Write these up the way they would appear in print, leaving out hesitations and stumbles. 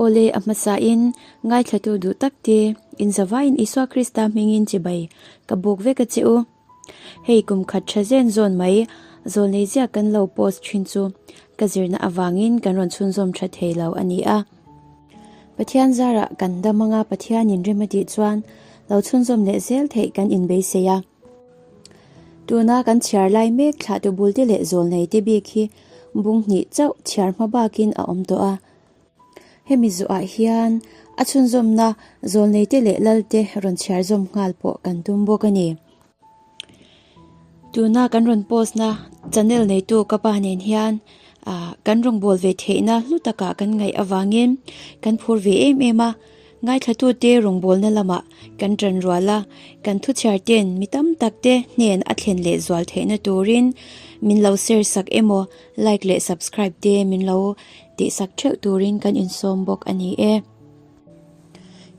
Awle a hmasain ngaithlatu duh tak te in zavaiin Isua Krista hmingin chibai ka buk vek a che u. Hei kum khat tha zen zawn mai zawlnei ziak kan lo post thin chu ka zirna avangin kan rawn chhunzawm tha thei lo a ni a. Pathian zarah kan dam anga Pathianin rem a tih chuan lo chhunzawm leh zel theih kan inbeisei a. Tuna kan chhiar lai mek thlahtu bulte leh zawlnei te bik hi bung hnih chauh chhiar hma bakin a awm tawh a. Hemi zuah hian a chhunzawmna zawlneite leh lalte rawn chhiar zawm nghal pawh kan tum bawk a ni. Tuna kan rawn post na channel neitu ka pa nen hian ah kan rawngbâwl ve theihna hlu takah kan ngaih avangin kan phur ve em em a. Ngaithlatute rawngbâwlna lamah kan ṭan rual a, kan thuchhiar ten mi tam takte hnen a thlen leh zual theihna turin min lo share sak emaw like leh subscribe te min lo tihsak theuh turin kan insawm bawk a ni e.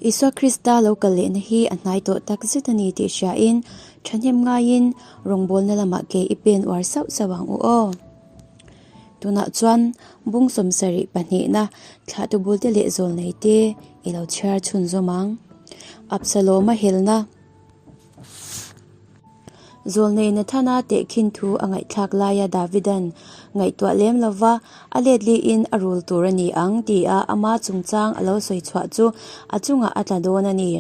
Isua Krista lo kal lehna hi a hnai tawh tak zet a ni tih hriain thahnem ngaiin rawngbawlna lamah ke i pen uar sauh sauh ang u aw. Tunah chuan bung 72 na thlahtu bulte leh zawlnei te i lo chhiar chhunzawm ang. Absalom-a helna. Zawlnei Nathana tehkhin thu a ngaihthlak laia Davidan ngaihtuah lem lova a letliin a rul tur a ni ang tia ama chungchang a lo sawi chhuah chu a chungah a tla dawn a ni.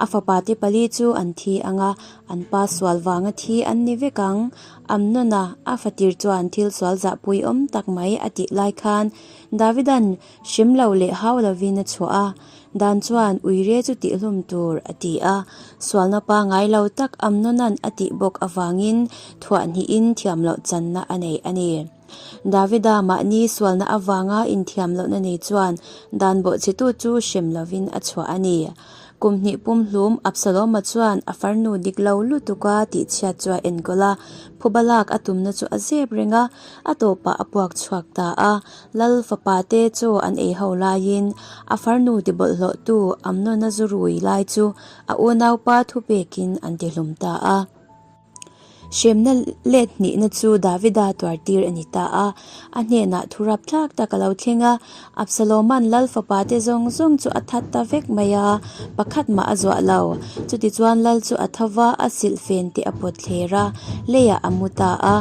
A fapa te pali chu an thi ang a, an pa sual vanga thi an ni vek ang. Amnona a fatir chuan thil sual zahpui awm tak mai a tih lai khan Davidan hrem lo leh hau lovin a chhuah a. Dan chuan uire chu tihhlum tur a ti a, sualna pangai lo tak Amnona'n a tih bawk avangin thuah hnihin thiam loh channa a nei a ni. Davida mahni sualna avanga inthiam lohna nei chuan dan bawhchhetu chu hrem lovin a chhuah a ni. Kum hnih pumhlum Absaloma chuan a farnu dik lo lutuka tihchhiat chu a enkawl a, phuba lak a tumna chu a zep reng a, a tawpah a puak chhuak ta a. Lal fapa te chaw an ei ho laiin a farnu ti bawlhhlawhtu Amnona zu rui lai chu a unaupa thupekin an ti hlum ta a. Hremna let hnihna chu Davida tuar tir a ni ta a, a hnenah thu rapthlak tak a lo thleng a. Absaloma'n lal fapa te zawng zawng chu a that ta vek mai a, pakhat mah a zuah lo. Chutichuan lal chu a tho va, a silh fen te a pawt thler a, leiah a mu ta a.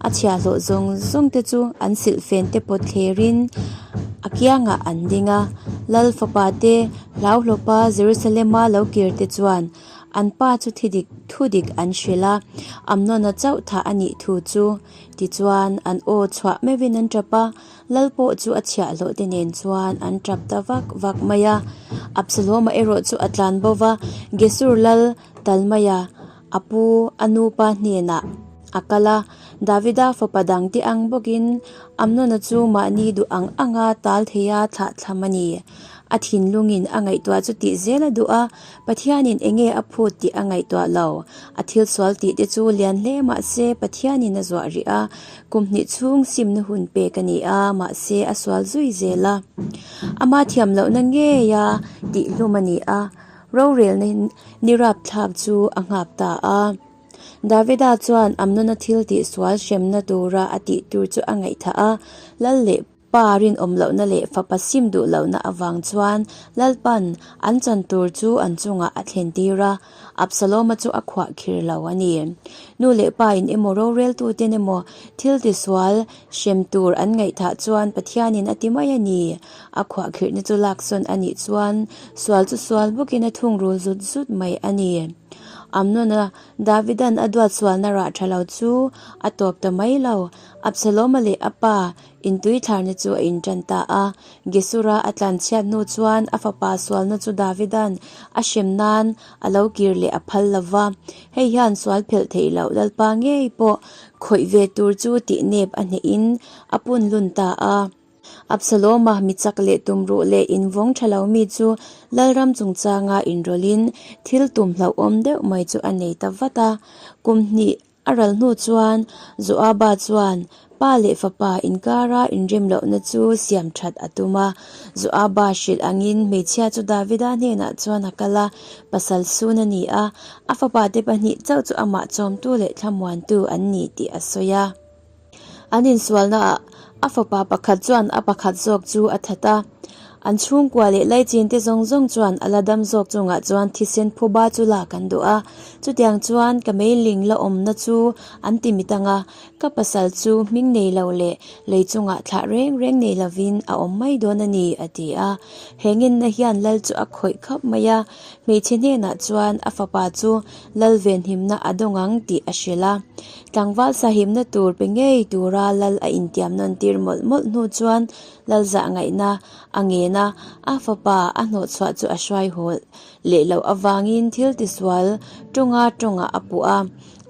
A chhiahhlawh zawng zawng te chu an silh fen te pawt thlerin a kiangah an ding a. Lal fapa te hlauhlawpa Jerusalema lo kir te chuan an pa chu thi dik thu dik an hrilh a, Amnona chauh thah a nih thu chu. Tichuan an aw chhuah meuhin an tap a. Lal pawh chu a chhiahhlawh te nen chuan an tap ta vak vak mai a. Absalom-a erawh chu a tlan bo va, Gesur lal Talmaia a pu a nupa hnenah a kal a. Davida fapa dangte ang bawkin Amnona chu mahni duh ang anga tal theia thlah thlam a ni. A thinlungin a ngaihtuah chu tih zel a duh a, Pathianin enge a phut tih a ngaihtuah lo. A thil sual tih te chu lian hle mah se Pathianin a zuah rih a, kum hnih chhung simna hun pek a ni a, mahse a sual zui zel a. Ama thiam lohna ngei a tih hlum a ni a, rorelna ni rapthlak chu a nghak ta a. Davida chuan Amnona thil tih sual hremna tura a tih tur chu a ngaihthah a, Lal leh Pa rinawm lohna leh fapa sim duh lohna avang chuan Lalpan an chan tur chu an chungah a thlen tir a, Absaloma chu a khuah khir lo a ni. Nu leh pa in emaw roreltuten emaw thil tisual hrem tur an ngaihthah chuan Pathianin a ti mai a ni. A khuah khirhna chu laksawn a nih chuan sual chu sual bawkin a thungrul zut zut mai a ni. Amnona Davidan a duat sualna rah tha lo chu a tawp ta mai lo. Absaloma leh a pa Intui thlarna chu a inṭan ta a. Gesura a tlanchhiat hnu chuan a fapa sualna chu Davida'n a hrem nan a lo kir leh a phal lo va. Hei hian sual phelh theih loh Lalpa ngei pawh khawih ve tur chu tih nep a hnehin a pun lun ta a. Absaloma mi chak leh tumruh leh invawng ṭha lo mi chu Lalram chungchanga inrawlhin thil tum hlauhawm deuh mai chu a nei ta vat a. Kum hnih A ral hnu chuan Joaba chuan pa leh fapa inkara inrem lohna chu siam that a tum a. Joaba hrilh angin hmeichhia chu Davida hnenah chuan a kal a, pasal sun a ni a, a fapate pahnih chauh chu amah chawmtu leh thlamuantu an ni tih a sawi a. An insualnaah a fapa pakhat chuan a pakhat zawk chu a that a. An chhungkua leh laichin te zawng zawng chuan a la dam zawk chungah chuan thisen phuba chu lak an duh a, chutiang chuan ka meiling la awmna chu an ti mit ang a, ka pasal chu hming nei lo leh lei chungah thlah reng reng nei lovin a awm mai dawn a ni, a ti a. He ngenna hian lal chu a khawih khap mai a, hmeichhe hnenah chuan a fapa chu lal venhimna a dawng ang tih a hrilh a. Tlangval sahimna tur pe ngei tura lal a intiam nawn tir mawlh mawlh hnu chuan Lal zah ngaihna a ngen a, a fapa a hnawhchhuah chu a hruai haw leh loh avangin thil tisual tawnga tawngah a puh a,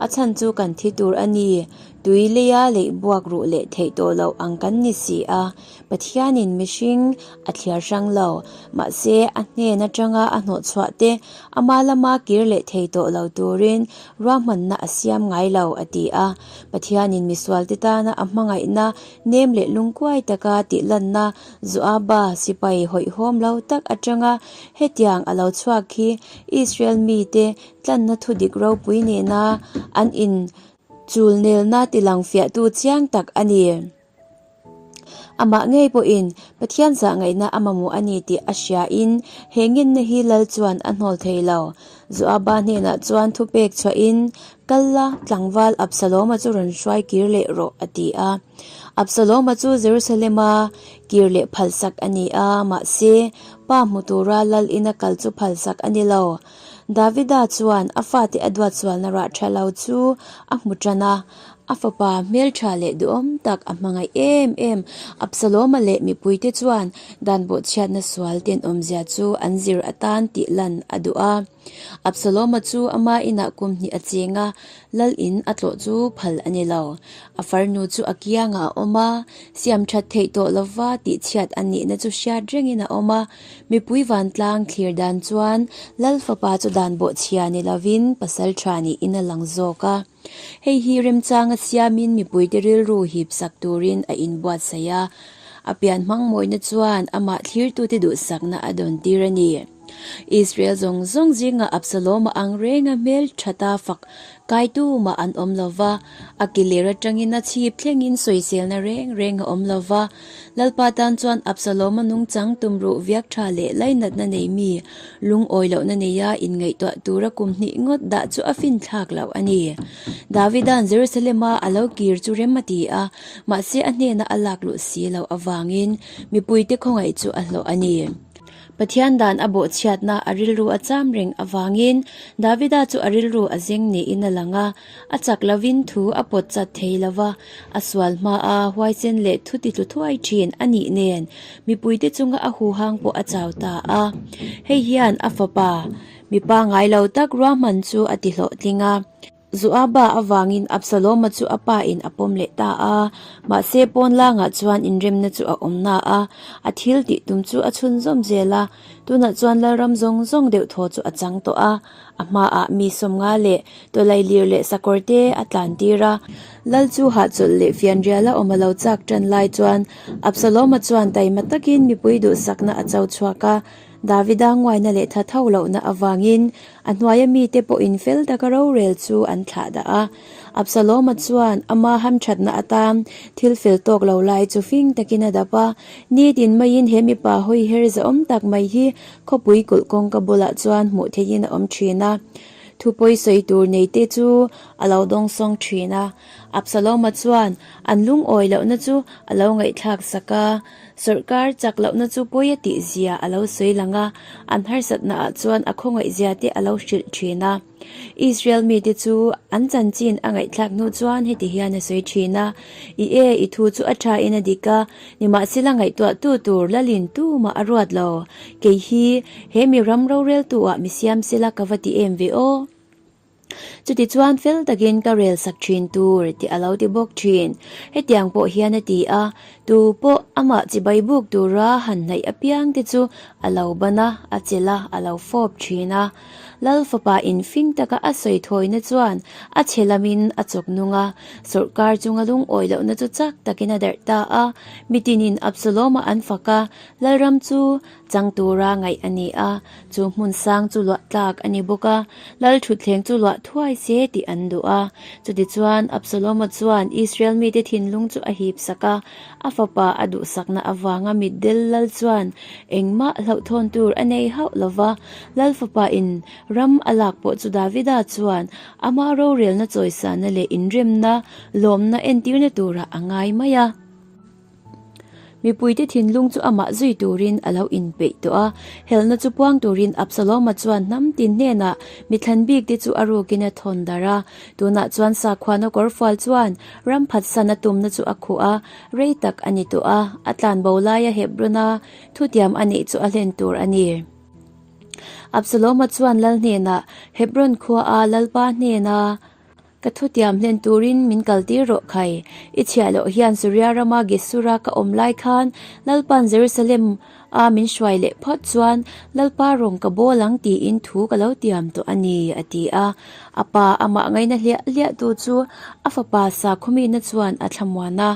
a chhan chu kan thi tur a ni, tui leia leih buak ruh leh theih tawh loh ang kan ni si a, Pathianin mihring a thliar hrang lo, mahse a hnen atanga a hnawhchhuah te ama lama kir leh thei tawh lo turin ruahmanna a siam ngai lo, a ti a. Pathianin misualte tana a hmangaihna Nem leh lungkuai taka tih lanna Joaba sipai hawihhawm lo tak atanga hetiang a lo chhuak hi Israel mite tlanna thudik ropui nena an in chulnelna tilang fiahtu chiang tak a ni. Amah ngei pawhin Pathian zahngaihna a mamawh a ni tih a hriain he ngenna hi lal chuan a hnawl thei lo. Joaba hnenah chuan thupek chhuahin Kal la, tlangval Absaloma chu rawn hruai kir leh rawh, a ti a. Absaloma chu Jerusalema kir leh phalsak a ni a, mahse, pa hmu tura lal ina kal chu phalsak a ni lo. Davida chuan a fate a duat sualna rah tha lo chu a hmu tan a, a fapa hmeltha leh duhawm tak a hmangaih em em. Absaloma leh mipuite chuan dan bawhchhiatna sual tenawmzia chu an zir atan tih lan a duh a. Absaloma chu ama inah kum hnih a cheng a, lal in a tlawh chu phal a ni lo. A farnu chu a kiangah a awm a, siam that theih tawh lova tihchhiat a nihna chu hriat rengin a awm a. Mipui vantlang thlir dan chuan lal fapa chu dan bawhchhia ni lovin pasal tha niin a lang zawk a. Hei hi remchanga siamin mipuite rilru hip sak turin a inbuatsaih a, a pian hmang mawina chuan amah thlirtute duhsakna a dawn tir a ni. Israel zawng zawng zingah Absalom-a ang renga hmel thata fak kaitu mah an awm lo va, a ki ler atangin a chhip thlengin sawiselna reng reng a awm lo va. Lalpa tan chuan Absalom-a nungchang tumruh viak tha leh lainatna nei mi Lungawi lohna neia inngaihtuah tura kum hnih ngawt dah chu a finthlak loh a ni. Davida'n Jerusalem-a a lo kir chu rem a ti a, mahse a hnena a lak luh si loh avangin mipuite khawngaih chu a hlawh a ni. Pathian dan a bawhchhiatna a rilru a cham reng avangin Davida chu a rilru a zeng niin a lang a, a chak lovin thu a pawt chat thei lo va, a sual hmaa huaisen leh thu ti tlu thuai thin a nih nen Mipuite chunga a huhang pawh a chau ta a. Hei hian a fapa, mipa ngai lo tak ruahman chu a ti hlawhtling a. Joaba avangin Absaloma chu a pa in a pawm leh ta a, mahse pawn langah chuan inremna chu a awm na a, a thil tih tum chu a chhunzawm zel a. Tunah chuan Lalram zawng zawng deuh thaw chu a chang tawh a. A hmaah mi sawmnga leh tawlailir leh sakawr te a tlan tir a. Lal chu hahchawlh leh fianriala awm a lo chak tan lai chuan Absaloma chuan taima takin mipui duhsakna a cho chhuak a. Davida nguaina leh tha tho lohna avangin a hnuaia mite pawhin fel taka rorel chu an thlah dah a. Absaloma chuan ama hamthatna atan thil fel tawk lo lai chu fing takin a dap a. Nitin maiin he mipa hawi her zahawm tak mai hi Khawpui kulh kawngka bulah chuan hmuh theihin a awm thin a, thupawi sawi tur neite chu a lo dawngsawng thin a. Absaloma chuan an lungawi lohna chu a lo ngaihthlak sak a, sawrhkar chak lohna chu pawi a tih zia a lo sawi lang a, an harsatnaah chuan a khawngaih zia te a lo hrilh thin a. Israel mite chu an chanchin a ngaihthlak hnu chuan heti hian a sawi thin a, I e, i thu chu a thain a dik a, nimahsela ngaihtuahtu tur lalin tumah a ruat lo. Kei hi he mi ram roreltu-ah mi siam sela ka va ti em ve aw. Chutichuan fel takin ka rel sak thin tur tih a lo ti bawk thin. Hetiang pawh hian a ti a, tu pawh amah chibai buk tura han hnaih apiang te chu a lo ban a, a chelh a, a lo fawp thin a. Lal fapa in fing taka a sawi thawina chuan a chhe lamin a chawk nung a, sawrkar chunga lungawi lohna chu chak takin a darh ta a. Mitinin Absalom-a an fak a, Lalram chu chang tura ngaih a ni a, chu hmun sang chu luah tlak a ni bawk a, Lal thutthleng chu luah thuai se tih an duh a. Chutichuan Absalom-a chuan Israel mite thinlung chu a hip sak a, a fapa a duhsakna avanga mitdel lal chuan engmah hlauhthawn tur a nei hauh lo va, Lal fapa in ram a lak pawh chu Davida chuan ama rorelna chawisana leh inremna lawmna entirna turah a ngai mai a. Mipuite thinlung chu amah zui turin a lo inpeih tawh a, helna chu puang turin Absalom-a chuan hnam tin hnenah mi thlan bikte chu a rukin a thawn darh a. Tunah chuan sakhuana kawrfual chuan ram phatsan a tumna chu a khuh a, rei tak a ni tawh a, a tlanbo laia Hebron-a thutiam a neih chu a hlen tur a ni. Absalom-a chuan lal hnenah, Hebron khuaa Lalpa hnena, Ka thutiam hlen turin min kaltir rawh khai. I chhiah loh hian Suria rama Gesura ka awm lai khan Lalpa'n Jerusalem a min hruai leh phawt chuan Lalpa rawng ka bawl ang tiin thu ka lo tiam tawh a ni, a ti a. A pa amah ngaina hliah hliah tu chu a fapa sakhawmihna chuan a thlamuan a.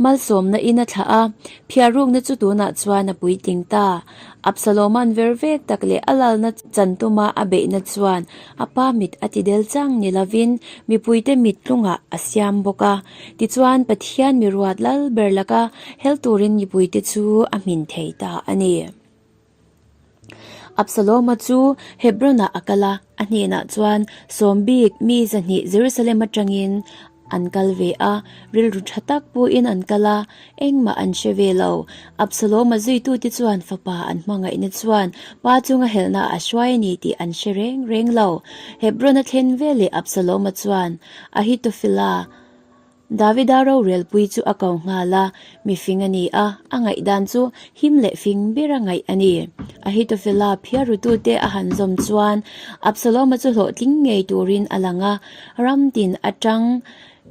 Malsawmna in a thlah a, phiarrukna chu tunah chuan a puitling ta. Absaloma'n ver vek tak leh a lalna chan tuma a beihna chuan a pa mit a ti del chang ni lovin mipuite mit tlungah a siam bawk a. Tichuan, Pathian mi ruat lal ber laka hel turin mipuite chu a hmin thei ta a ni. Absalom-a chu Hebron-ah a kal a, a hnenah chuan sawm bik mi 200 Jerusalem atangin an kal ve a, rilru tha tak puin an kal a, engmah an hre ve lo. Absalom-a zuitute chuan fapa an hmangaihna chuan pa chunga helhna a hruai a ni tih an hre reng reng lo. Hebron-a thlen veleh Absalom-a chuan Ahithophel-a Davida rorelpui chu a ko nghal a, mifing a ni a, a ngaihdan chu him leh fing bera ngaih a ni. Ahithophela phiarrutute a han zawm chuan Absalom-a chu hlawhtling ngei turin a lang a, ram tin atang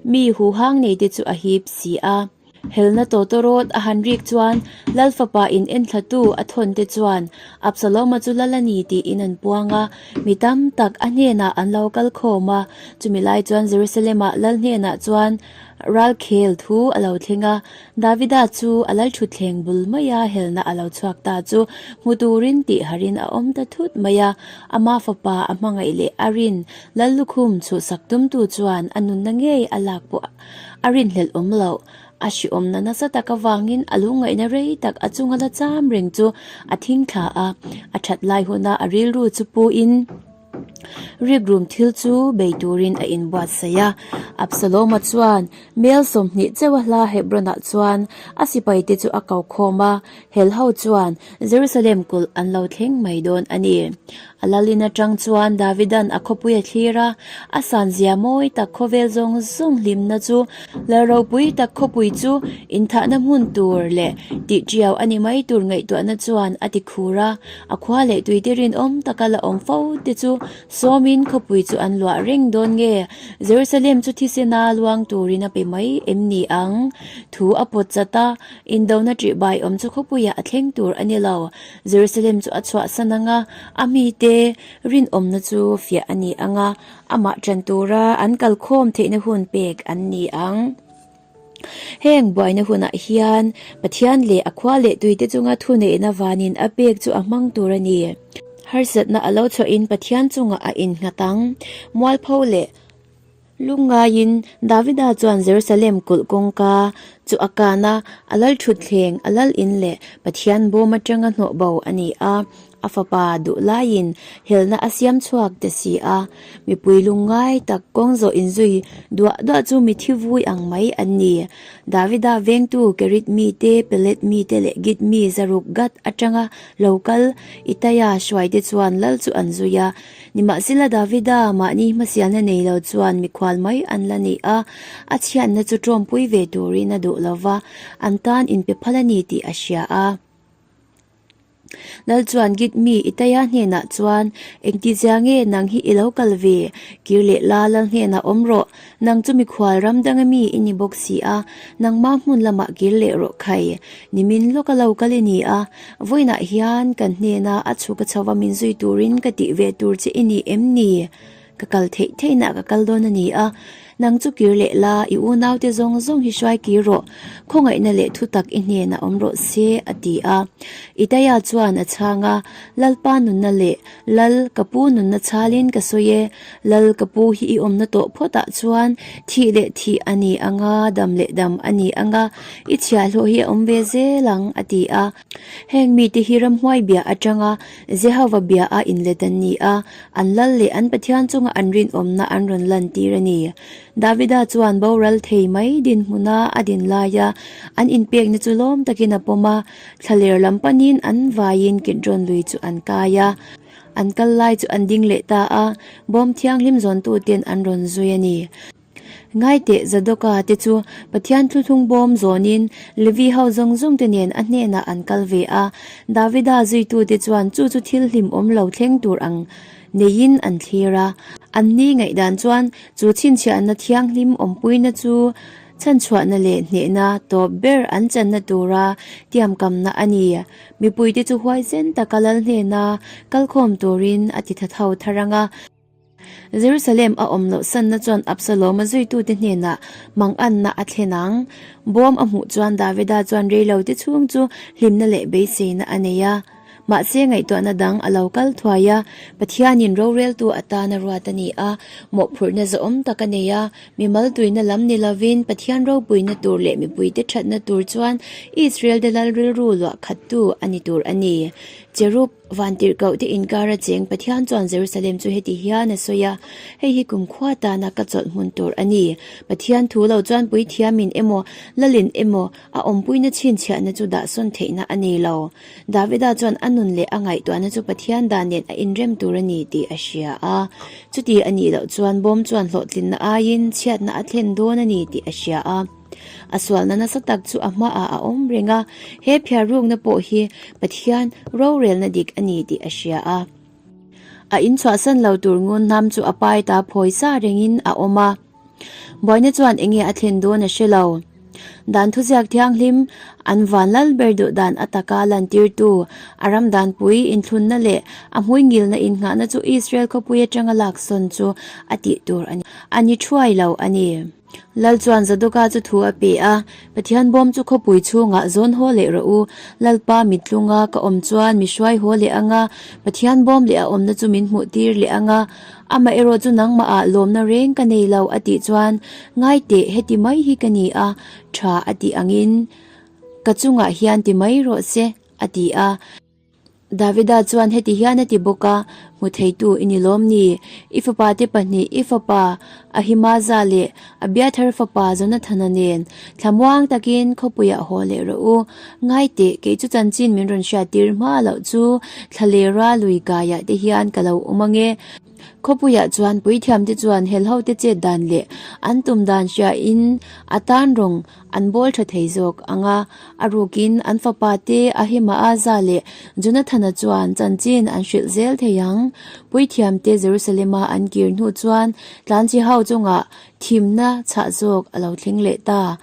mi huhang neite chu a hip si a. Helna tawtawrawt a han rik chuan Lal fapa in enthlatu a thawnte chuan Absalom-a chu lal a ni tiin an puang a, mi tam tak a hnenah an lo kal khawm a. Chumi lai chuan Jerusalem-ah lal hnenah chuan ralkhel thu a lo thleng a, Davida chu a lal thutthleng bul maia helna a lo chhuak ta chu hmu turin tih harin a awm ta thut mai a. Ama fapa a hmangaih leh a rin lal lukhum chhuhsak tumtu chuan a nunna ngei a lak pawh a rinhlelh awm loh. A hriawmna nasa tak avangin a lungngaihna rei tak a chunga la cham reng chu a thing thla a, a that lai huna a rilru chu puin Rikrum thil chu bei turin a inbuatsaih a. Absalom-a chuan mel 20 chauha hla Hebron-ah chuan a sipaite chu a ko khawm a, hel ho chuan Jerusalem kulh an lo thleng mai dawn a ni. A lalin atang chuan Davidan a khawpui a thlir a, a sanzia mawi tak khawvel zawng zawng hlimna chu lal ropui tak khawpui chu inthahna hmun tur leh tihtiau a ni mai tur ngaihtuahna chuan a ti khur a. A khua leh tuite rinawm taka la awm fo te chu sawmin khawpui chu an luah reng dawn nge? Jerusalem chu thisena luang turin a pe mai em ni ang? Thu a pawt chat a, indona ṭihbai awm chu khawpuiah a thleng tur a ni lo. Jerusalem chu a chhuahsan ang a, a mite rinawmna chu fiah a ni ang a, amah ṭan tura an kalkhawm theihna hun pek an ni ang. Heng buaina hunah hian Pathian leh a khua leh tuite chunga thuneihna vanin a pek chu a hmang tur a ni. Harsatna a lo chhuahin Pathian chungah a innghat ang. Mualpho leh lungngaiin Davida chuan Jerusalem kulh kawngka chu a kan a, a lal thutthleng, a lal in leh Pathian bawm atanga hnawh bo a ni a. A fapa duh laiin helna a siam chhuak ta si a, mipui lungngai tak kawng zawh inzui duah duah chu mithi vui ang mai an ni. Davida vengtu Kerit mite, Pelet mite leh Git mi zaruk Gat atanga lo kal Itaia hruaite chuan lal chu an zui a. Nimahsela Davida mahni hmasialna nei lo chuan mikhual mai an la ni a, a chhiatna chu tawmpui ve turin a duh lo va, an tan inpe phal a ni tih a hria a. Lal chuan Git mi Itaia hnenah chuan, Engtizia nge nang hi i lo kal ve? Kir leh la lal hnenah awm rawh. Nang chu mikhual ram danga mi i ni bawk si a, nangma hmun lamah kir leh rawh khai. Nimin lawka lo kal i ni a, vawiinah hian kan hnena a chhuk a chho va min zui turin ka tih ve tur che i ni em ni? Ka kal theih theihna ka kal dawn a ni a, nang chu kir leh la, i unaute zawng zawng hi hruai kir rawh, khawngaihna leh thutak i hnenah awm rawh se, a ti a. Itaia chuan a chhang a, Lalpa nunna leh Lal ka pu nunna chhalin ka sawi e, Lal ka pu hi i awmna tawh phawtah chuan thih leh thih a ni ang a, dam leh dam a ni ang a, i chhiahhlawh hi a awm ve zel ang, a ti a. Heng mite hi ramhuai bia atanga Jehova bia a inlet an ni a, an lal leh an Pathian chunga an rinawmna an rawn lantir a ni. Davida chuan boral thei mai dinhmuna a din laia an inpekna chu lawm takin a pawm a, thlaler lam panin an vaiin Kidron lui chu an kai a. An kal lai chu an ding leh ta a, bawm thianghlim zawntuten an rawn zui a ni. Ngaiteh Zadoka te chu Pathian thuthlung bawm zawnin Levi ho zawng zawng te nen a hnenah an kal ve a. Davida zuitute chuan chu chu thil hlimawm lo thleng tur ang neiin an thlir a. Anni ngaihdan chuan chu chhinchhiahna thianghlim awmpuina chu chhanchhuahna leh hnehna tawp ber an channa tura tiamkamna a ni. Mipuite chu huaisen taka lal hnena kalkhawm turin a ti thatho thar ang a. Jerusalem a awm loh sanna chuan Absalom-a zuitute hnenah manganna a thlen ang. Bawm a hmuh chuan Davida chuan reilote chhung chu hlimna leh beiseina a nei a. Mahse ngaihtuahna dang a lo kal thuai a, Pathianin roreltu atana ruat a ni a, mawhphurhna zahawm tak a nei a. Mimal tuina lam ni lovin Pathian ropuina tur leh mipuite thatna tur chuan Israel-te lal rilru luah khattu a ni tur a ni. Cherub. Vantirhkohte inkara cheng Pathian chuan Jerusalem chu heti hian a sawi a, Hei hi kumkhua tana ka chawlh hmun tur a ni. Pathian thu lo chuan puithiamin emaw, lalin emaw a awmpuina chhinchhiahna chu dahsawn theihna a nei lo. Davida chuan a nun leh a ngaihtuahna chu Pathian dan nen a inrem tur a ni tih a hria a. Chuti a nih loh chuan bawm chuan hlawhtlinna aiin chhiatna a thlen dawn a ni tih a hria a. A sualna nasa tak chu a hmaah a awm reng a, he phiarrukna pawh hi Pathian rorelna dik a ni tih a hria a. A inchhuahsan lo tur ngun hnam chu a pai ta phawi sa rengin a awm a. Buaina chuan enge a thlen dawn a hre lo. Dan thuziak thianghlim, an van lal ber duh dan a taka lantirtu, a ram danpui inthlunna leh a hmuingilna innghahna chu Israel khawpui atanga laksawn chu a tih tur a ni. A ni thuai lo a ni. Lal chuan Zadoka chu thu a pe a, Pathian bawm chu khawpui chhungah zawn haw leh rawh u. Lalpa mittlunga ka awm chuan mi hruai haw leh ang a, Pathian bawm leh a awmna chu min hmuh tir leh ang a. Amah erawh chu nangmahah lawmna reng ka nei lo a tih chuan, Ngai teh, heti mai hi ka ni a, tha a tih angin ka chungah hian ti mai rawh se, a ti a. Davida chuan heti hian a ti bawk a, Hmu theitu i ni lawm ni? I fapate pahnih, i fapa Ahimaza leh Abiathar fapa Jonathana nen thlamuang takin khawpuiah haw leh rawh u. Ngai teh, kei chu chanchin min rawn hriattir hma loh chu thlalera lui kaiah te hian ka lo awm ange. Khawpuiah chuan puithiamte chuan helhote chet dan leh an tum dan hriain a tan rawng An bawl tha thei zawk ang a, a rukin an fapa te Ahimaaza leh Jonathana chuan chanchin an hrilh zel thei ang. Puithiamte Jerusalema an kir hnu chuan tlanchi ho chungah thimna chhah zawk a lo thleng leh ta.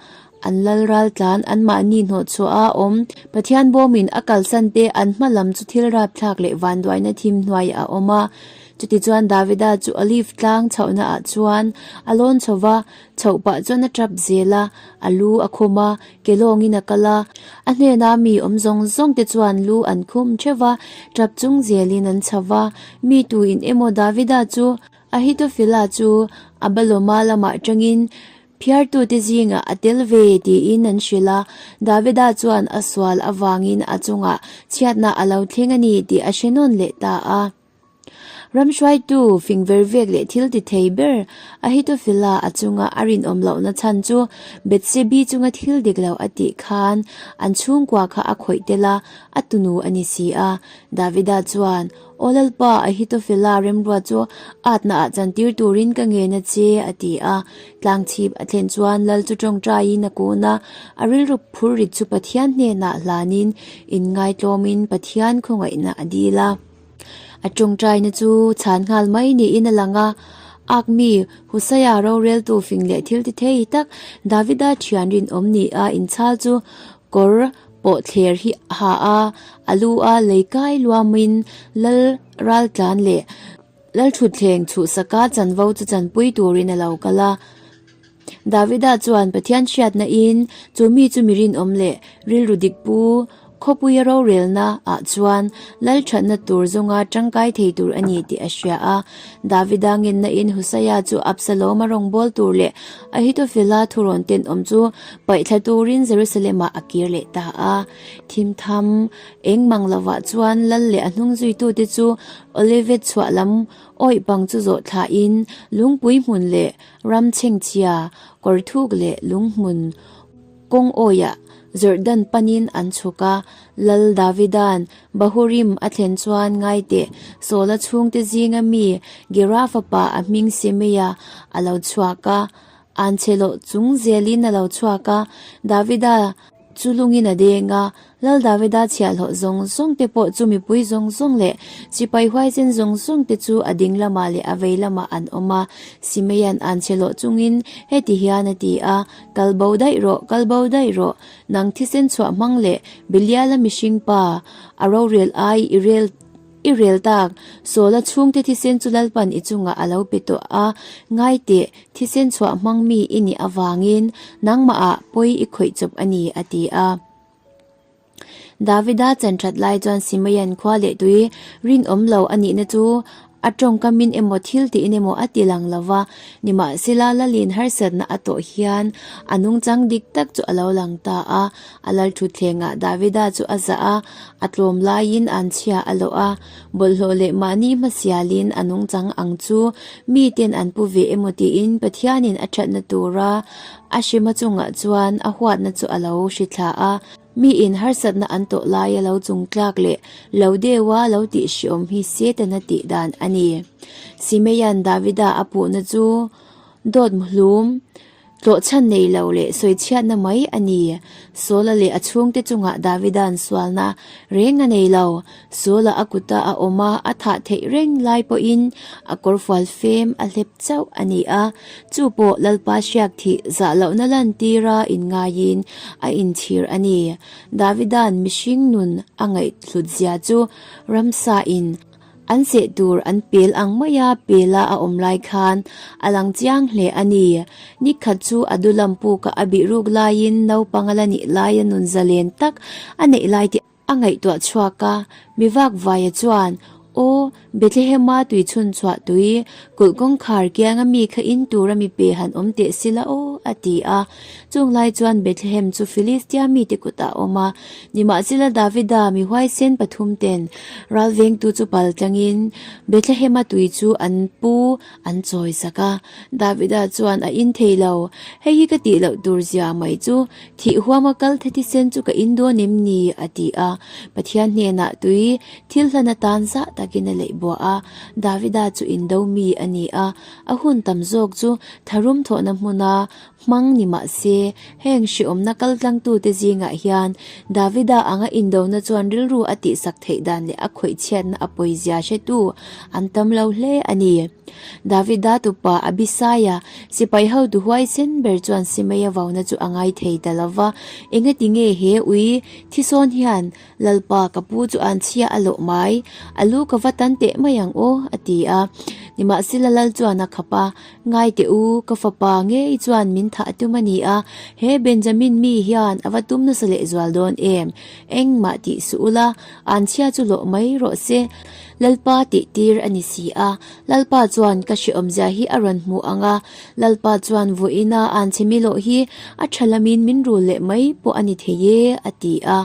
An lal ral tlan anmahni hnawhchhuah a awm Pathian bawmin a kalsan te an hma lam chu thil rapthlak leh vanduaina thim hnuai a awm a. Chutichuan Davida chu Olive tlang chhohna ah chuan a lawn chho va, Chhoh pah chuan a tap zel a, a lu a khum a, ke lawngin a kal a. A hnena mi awm zawng zawng te chuan lu an khum theuh va, tap chung zelin an chho va. Mi tuin emaw Davida chu Ahithophela chu Abaloma lamah tangin phiartute zingah a tel ve tiin an hrilh a. Davida chuan a sual avangin a chungah chhiatna a lo thleng a ni tih a hre nawn leh ta a. Ram hruaitu fing ver vek leh thil ti thei ber Ahithophela a chunga a rinawm lohna chhan chu Bethsebi chunga thil dik lo a tih khan an chhungkua kha a khawih tel a, a tunu a ni si a. Davida chuan, Aw Lalpa, Ahithophela remruat chu atna ah chantir turin ka ngen a che, a ti a. Tlangchhip a thlen chuan Lal chu tawngtaiin a kun a, a rilru phur rit chu Pathian hnenah hlanin inngaitlawmin Pathian khawngaihna a dil a. A tawngtaina chu chhan nghal mai niin a lang a, Ak mi Husaia roreltu fing leh thil ti thei tak Davida thian rinawm ni a inchhal chu kawr pawh thler hi ha a, a lu a lei kai luamin lal raltlan leh Lalthutthleng chhuhsaka chanvo chu chanpui turin a lo kal a. Davida chuan Pathian hriatna in chu mi chu mi rinawm leh rilru dik pu khawpuia rorelna ah chuan lal thatna tur zawnga tangkai thei tur a ni tih a hria a. Davida ngenna in Husaia chu Absalom-a rawngbâwl tur leh Ahithophela thurawn tenawm chu paihthla turin Jerusalem-ah a kir leh ta a. Thimtham eng mang lovah chuan lal leh a hnung zuitute chu Olivet chhuah lam awih pang chu zawh thlahin lungpui hmun leh Ram chhengchhia, kawr thuk leh lunghmun kawng awiah Jordan panin an chhuk a. Lal Davida'n Bahurim a thlen chuan ngai teh, Saula chhungte zinga mi Gera fapa a hming Simeia a lo chhuak a, anchhe lawh chung zelin a lo chhuak a, Davida Chu lungin a deng a, Lal Davida chhiahhlawh zawng zawng te pawh chu mipui zawng zawng leh sipai huaisen zawng zawng te chu a ding lamah leh a vei lamah an awm a. Simeia'n an chhiahhlawh chungin heti hian a ti a, Kal bo daih rawh, kal bo daih rawh, nang thisen chhuah hmang leh Beliala mihring pa, a rorel ai i rel I rel tak, Sawla chhungte thisen chu Lalpan i chungah a lo pe tawh a, ngai teh, thisen chhuah hmang mi i nih avangin nangmahah pawi i khawih chawp a ni, a ti a. Davida chan that lai chuan Simeon khua leh tui rinawm lo a nihna chu a tawngkamin emaw thil tiin emaw a ti lang lo va, nimahsela Lalin harsatna a tawh hian a nungchang dik tak chu a lo lang ta a. A lal thutthlengah Davida chu a zah a, a tlawm laiin an chhia a lawh a, bawlhhlawh leh mahni hmasialin a nungchang ang chu miten an pu ve emaw tiin Pathianin a thatna tura a hrima chungah chuan a huatna chu a lo hrithla a. Miin harsatna an tawh laia lo chungtlak leh lo deuha lo tih hriawm hi Setana tih dan a ni. Simeia'n Davida a puhna chu dawt muhlum Tlawhchhan nei lo leh sawichhiatna mai a ni. Saula leh a chhungte chungah Davida'n sualna reng a nei lo. Saula a kuta a awm a, a thah theih reng lai pawhin a kawrfual fem a hlep chauh a ni a. Chu pawh Lalpa hriak thih zah lohna lantira inngaiin a inchhir a ni. Davida'n mihring nun a ngaihhlutzia chu ramsain An seh tur an pel ang maia pela a awm lai khan a lang chiang hle a ni. Nikhat chu a dulam puka a bih ruk laiin naupang a la nih laia nun zalen tak a neih lai te a ngaihtuah chhuak a. Mi vak vaia chuan, Aw, Bethlehema tui chhun chhuah tui, kulh kawngkhar kianga mi kha in tura mi pe han awm teh si la aw, a ti a. Chung lai chuan Bethlehem chu Filistia mite kutah a awm a. Nimahsela Davida mi huaisen pathum ten ralvengtu chu pal tlangin Bethlehema tui chu an pu an chawi sak a. Davida chuan a in thei lo, Hei hi ka tih loh tur zia mai chu thih huama kal the thisen chu ka in dawn em ni? a ti a. Pathian hnenah tui thil hlan atan zah takin a leih buah a. Davida chu indo mi a ni a, a hun tam zawk chu tharum thawhna hmuna Hmang ni mah se, heng hriawmna kaltlangtute zingah hian Davida anga indona chuan rilru a tihsak theih dan leh a khawihchhiatna a pawizia hretu an tam lo hle a ni. Davida tupa Abisaia, sipai hotu huaisen ber chuan Simeia vauna chu a ngai thei ta lo va, Engati nge he ui thisawn hian Lalpa ka pu chu an chhia a lawh mai, a lu ka va tan teh mai ang aw, a ti a. Nimahsela Lal chuan a khap a, Ngai teh u, ka fapa ngei chuan min thah tum a ni a, he Benjamin mi hian a va tum nasa lehzual dawn em? Engmah tih suh ula, an chhia chu lawh mai rawh se. Lalpa tihtir a ni si a. Lalpa chuan ka hrehawmzia hi a rawn hmu ang a, Lalpa chuan vawiina an chhe mi loh hi a tha lamin min rul leh mai pawh a ni thei e, a ti a.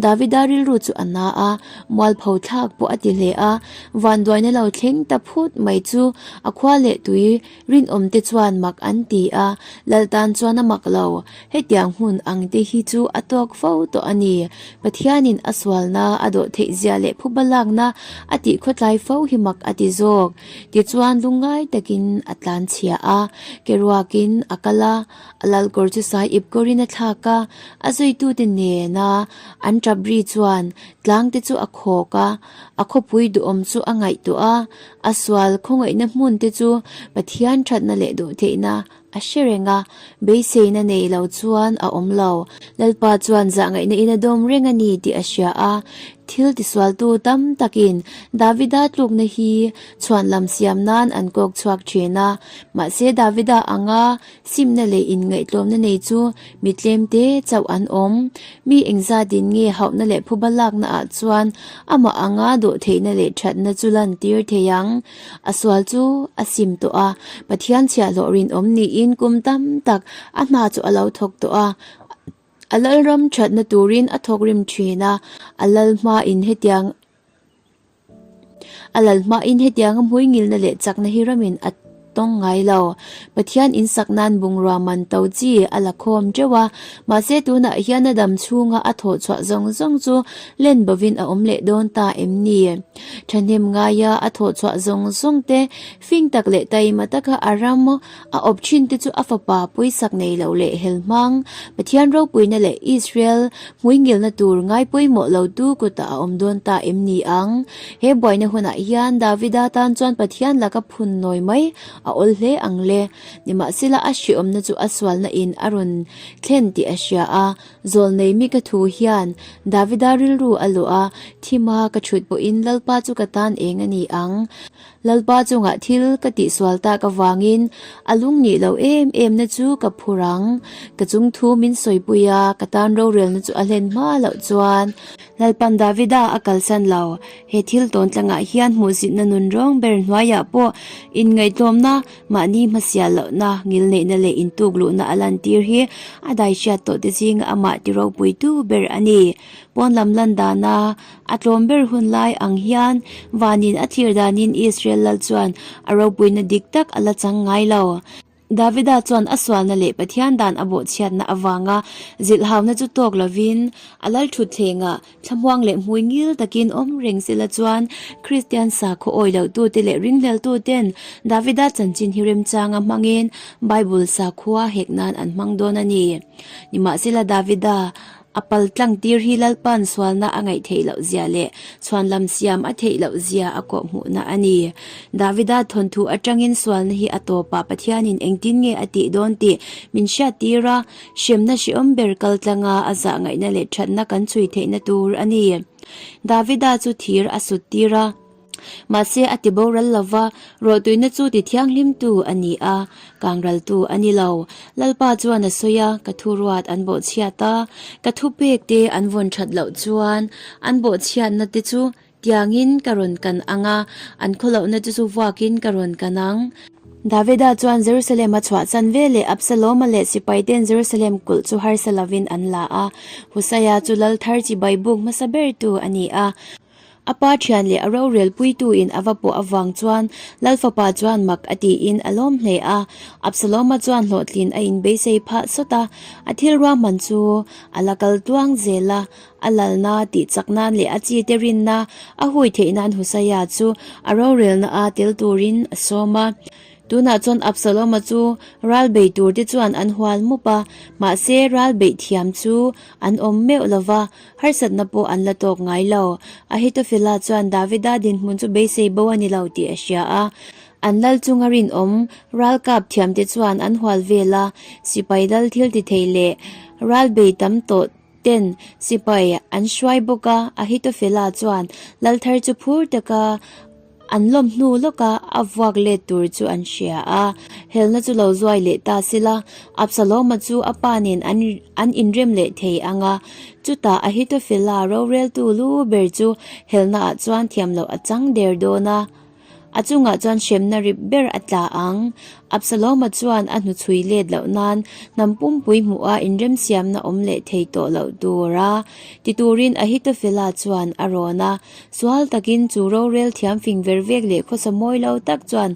Davida rilru chu a na a, mualpho thlak pawh a ti hle a. Vanduaina lo thleng ta phut mai chu a khua leh tui Rinawmte chuan mak an ti a, Lal tan chuan a mak lo. Hetiang hmun ang te hi chu a tawk fo tawh a ni. Pathianin a sualna a dawh theih zia leh phuba lakna a tih khawtlai fo hi mak a ti zawk. Tichuan lungngai takin a tlan chhia a, ke ruakin a kal a, a lal kawr chu sai ip kawrin a thlak a, a zuitute nena an tap ri chuan tlangte chu a khawk a, a khawpui duhawm chu a ngaihtuah a, A sual khawngaihna hmun te chu Pathian thatna leh dawhtheihna a hre reng a, beiseina nei lo chuan a awm lo. Lalpa chuan zahngaihna in a dawm reng a ni tih a hria a, thil tisualtu tam takin Davida tlukna hi chhuanlam siam nan an kawk chhuak thin a. Mahse Davida anga Simna leh inngaihtlawmna nei chu mi tlemte chauh an awm. Mi engzatin nge hauhna leh phuba lakna ah chuan amah anga dawhtheihna leh thatna chu lantir thei ang. A sual chu a sim tawh a, Pathian chhiahhlawh rinawm niin kum tam tak a hna chu a lo thawk tawh a. A lalram thatna turin a thawk rim thin a, a lal hmain hetiang A lal hmain hetianga hmuingilna leh chakna hi ramin a tawng ngai lo. Pathian insak nan bungrua man to chi a la khawm teuh a, mahse tunah hian a dam chhunga a thawh chhuah zawng zawng chu len bovin a awm leh dawn ta em ni? Thahnem ngaia a thawh chhuah zawng zawng te, fing tak leh taima taka a ram A awp thin te chu a fapa pawisak nei lo leh hel hmang, Pathian ropuina leh Israel hmuingilna tur ngai pawimawh lo tu kutah a awm dawn ta em ni ang? He buaina hunah hian Davida tan chuan Pathian laka phun nawi mai a awl hle ang le. Nimahsela a hriawmna chu a sualna in a rawn thlen tih a hria a, Zawlnei mi ka thu hian Davida rilru a luah a, Thima ka chhut pawhin Lalpa chu ka tan eng a ni ang. Lalpa chungah thil ka tihsual tak avangin a lung nih loh em em na chu ka phur ang. Ka chung thu min sawipui a, ka tan rorelna chu a hlen hma loh chuan. Lalpan Davida a kalsan lo. He thil tawn tlangah hian hmuhsitna nun rawng ber hnuaiah pawh inngaihtlawmna, mahni hmasial lohna, ngilneihna leh intukluhna a lantir hi a daihriat tawhte zinga amah ti ropuitu ber a ni. Pawn lam lan dana A tlawm ber hun lai ang hian vanin a thlir danin Israel lal chuan a ropuina dik tak a la chang ngai lo. Davida chuan a sualna leh Pathian dan a bawhchhiatna avanga zilhhauna chu tawk lovin a lal thutthlengah thlamuang leh hmui ngil takin awm reng sela chuan Kristian sakhaw awi lohtute leh ringhleltuten Davida chanchin hi remchanga hmangin Bible sakhua hek nan an hmang dawn a ni. Nimahsela Davida A pal tlang tir hi Lalpa'n sualna a ngaih theih loh zia leh chhuanlam siam a theih loh zia a kawhhmuhna a ni. Davida thawnthu atangin sualna hi a tawpah Pathianin engtin nge a tih dawn tih min hriattir a, hremna hrehawm ber kal tlanga a zah ngaihna leh thatna kan chhui theihna tur a ni. Davida chu thir a sut tir a. Mahse a ti boral lo va, rawhtuina chu ti thianghlimtu a ni a, kangraltu a ni lo. Lalpa chuan a sawi a, ka thuruat an bawhchhiat a, ka thupek te an vawn that loh chuan an bawhchhiatna te chu tiangin ka rawn kan ang a, an khawlohna te chu vuakin ka rawn kan ang. Davida chuan Jerusalem a chhuahsan veleh Absaloma leh sipaiten Jerusalem kulh chu harsa lovin an la a, Husaia chu lal thar chibai buk hmasa bertu a ni a. A pa thian leh a rorel puituin a va pawh avang chuan Lal fapa chuan mak a tiin a lawm hle a. Absaloma chuan hlawhtlin a inbeisei phah sawt a, a thil ruahman chu a la kal tluang zel a. A lalna tih chak nan leh a chite rinna a hui theih nan Husaia chu a rorelna a tel turin a sawm a. Tunah chuan Absaloma chu ral bei turte chuan an hual mup a, mahse ral beih thiam chu an awm meuh lo va. Harsatna pawh an la tawk ngai lo. Ahithophela chuan Davida dinhmun chu beisei bo a ni lo tih a hria a. An lal chunga rinawm ralkap thiamte chuan an hual vel a, sipai lal thil ti thei leh ral bei tam tawh ten sipai an hruai bawk a. Ahithophela chuan lal thar chu phur taka. An lawm hnu lawka a vuak let tur chu an hria a, helna chu lo zuai leh ta sila, Absaloma chu a pa nen an an inrem leh thei ang a. Chutah Ahithophela roreltu lu ber chu helnaah chuan thiam loh a chang der dawn a. A chungah chuan hremna rip ber a tla ang. Absaloma chuan a hnuchhui let loh nan hnam pumpui hmuha inremsiamna awm leh thei tawh loh tura ti turin Ahithophela chuan a rawn a. Sual takin chu rorel thiam fing ver vek leh khawsa mawi lo tak chuan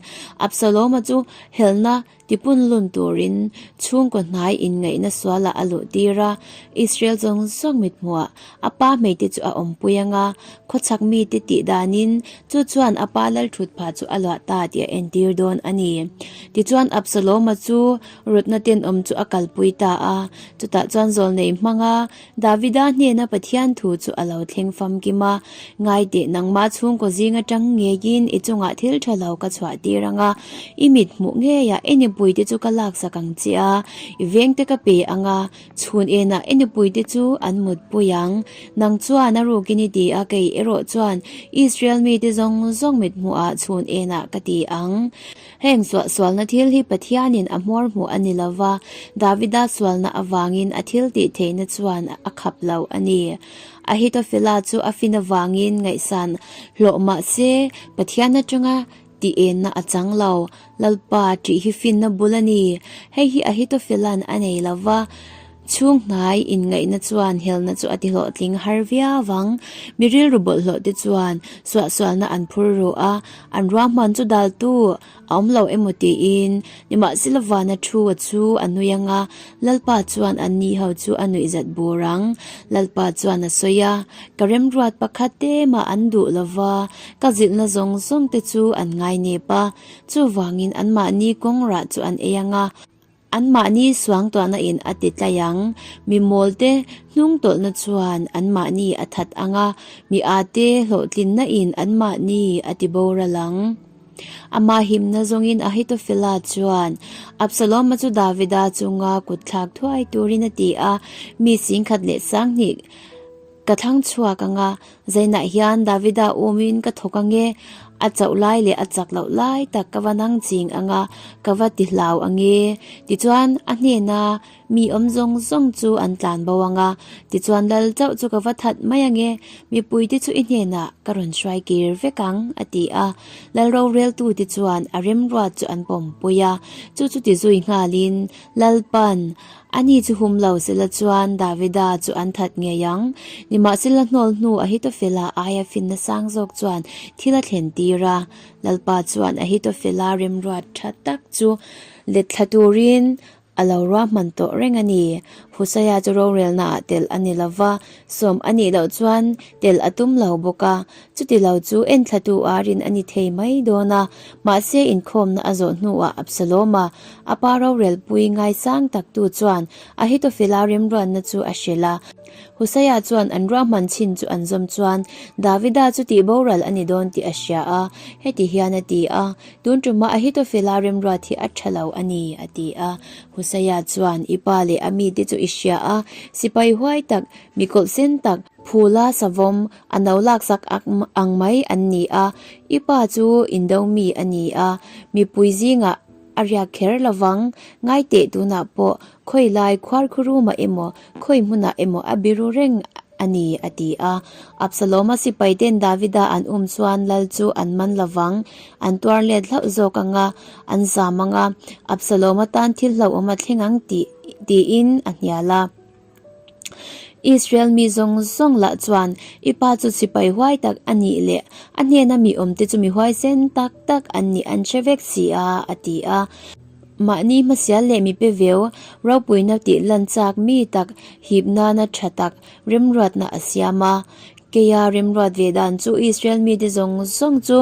Absaloma chu helna Tipunlun turin chhungkaw hnai inngaihna sualah a luh tir a, Israel zawng zawng mithmuah a pa hmeite chu a awmpui ang a, khawchhak mite tih danin chu chuan a pa lalthut phah chu a luah ta tih a entir dawn a ni. Tichuan Absaloma chu rawtna tenawm chu a kalpui ta a, chutah chuan zawlnei hmanga Davida hnena Pathian thu chu a lo thleng famkim a, Ngai teh nangmah chhungkaw zing atang ngeiin i chungah thil tha lo ka chhuah tir ang a, i mit hmuh ngeiah i nupuite chu ka laksak ang che a, i vengte ka pe ang a, chhun enah i nupuite chu an mutpui ang. Nang chuan a rukin i ti a, kei erawh chuan Israel mite zawng zawng mit hmuhah chhun enah ka ti ang. Heng suahsualna thil hi Pathianin a hmuar hmuh a ni lo va, Davida sualna avangin a thil tih theihna chuan a khap lo a ni. Ahithophela chu a fin avangin ngaihsan hlawh mah se, Pathian atanga tih enna a chang lo. Lalpa tih hi finna bul a ni. Hei hi Ahithophela'n a nei lo va, chhung hnai inngaihna chuan helna chu a ti hlawhtling har viau ang. Mi rilru bawlhhlawh te chuan suahsualna an phur ru a, An ruahman chu daltu a awm lo emaw tiin nimahsela vana thu a chu a nui ang a, Lalpa chuan an ni ho chu a nuih zat bur ang. Lalpa chuan a sawi a, Ka remruat pakhat te mah an duh lo va, ka zilhna zawng zawng te chu an ngainep a, chuvangin anmahni kawng rah chu an ei ang a, Anmahni suangtuahna in a ti tlai ang. Mi mawlte hnung tawlhna chuan anmahni a that ang a, mi ate hlawhtlinna in anmahni a ti boral ang. Amah himna zawngin Ahithophela chuan Absaloma chu Davida chunga kutthlak thuai turin a ti a, mi 10,000 leh 2000 Ka thlang chhuak ang a, Zainah hian Davida umin ka thawk ang e, a chauh lai leh a chak loh lai tak ka va nang ching ang a, ka va ti hlau ang e. Tichuan, a hnena mi awm zawng zawng chu an tlan bo ang a, tichuan lal chauh chu ka va that mai ang e, mipuite chu i hnenah ka rawn hruai kir vek ang, a ti a. Lal roreltute chuan a remruat chu an pawmpui a, chu chu ti zui nghalin Lalpan, Ani chu hum lo sela chuan Davida chu an that ngei ang. Nimahsela hnawl hnu Ahithophela aia finna sang zawk chuan thil a thlen tir a. Lalpa chuan Ahithophela remruat tha tak chu let thla turin a lo ruahman tawh reng a ni. Husaia chu rorelna ah tel a ni lova, sawm a nih loh chuan tel a tum lo bawk a. Chuti lo chu enthlatu a rin a ni thei mai dawn a, mahse inkhawmna a zawh hnuah Absaloma, a pa rorelpui ngaisang taktu chuan Ahithophela remruanna chu a hrilh a. Husaia chuan an ruahman chin chu an zawm chuan Davida chu tih boral a ni dawn tih a hria a, heti hian a ti a, Tun ṭuma Ahithophela remruat hi a ṭha lo a ni, a ti a. Husaia chuan, I pa leh a mite chu i hria a, sipai huai tak, mi kawlhsen tak, phula savawm, A no laksak ang mai an ni a, i pa chu indo mi a ni a, mipui zingah a riak kher lovang, ngai teh tunah pawh khawi lai khuarkhurumah emaw khawi hmunah emaw a biru reng a ni a ti a. Absaloma sipai ten Davida an um chuan lal chu an man lovang, an tuar let hlauh zawk ang a, an zam ang a, Absaloma tan thil hlauhawm a thleng ang tih tiin a hnial a. Israel mi zawng zawng lah chuan i pa chu sipai huai tak a nih leh a hnena mi awmte chu mi huaisen tak tak an nih an hre vek si a, a ti a. Mahni hmasial leh mipe veu ropuina tih lan chak mi tak hip nana tha tak remruatna a siam a. Keia remruat ve dan chu Israel mite zawng zawng chu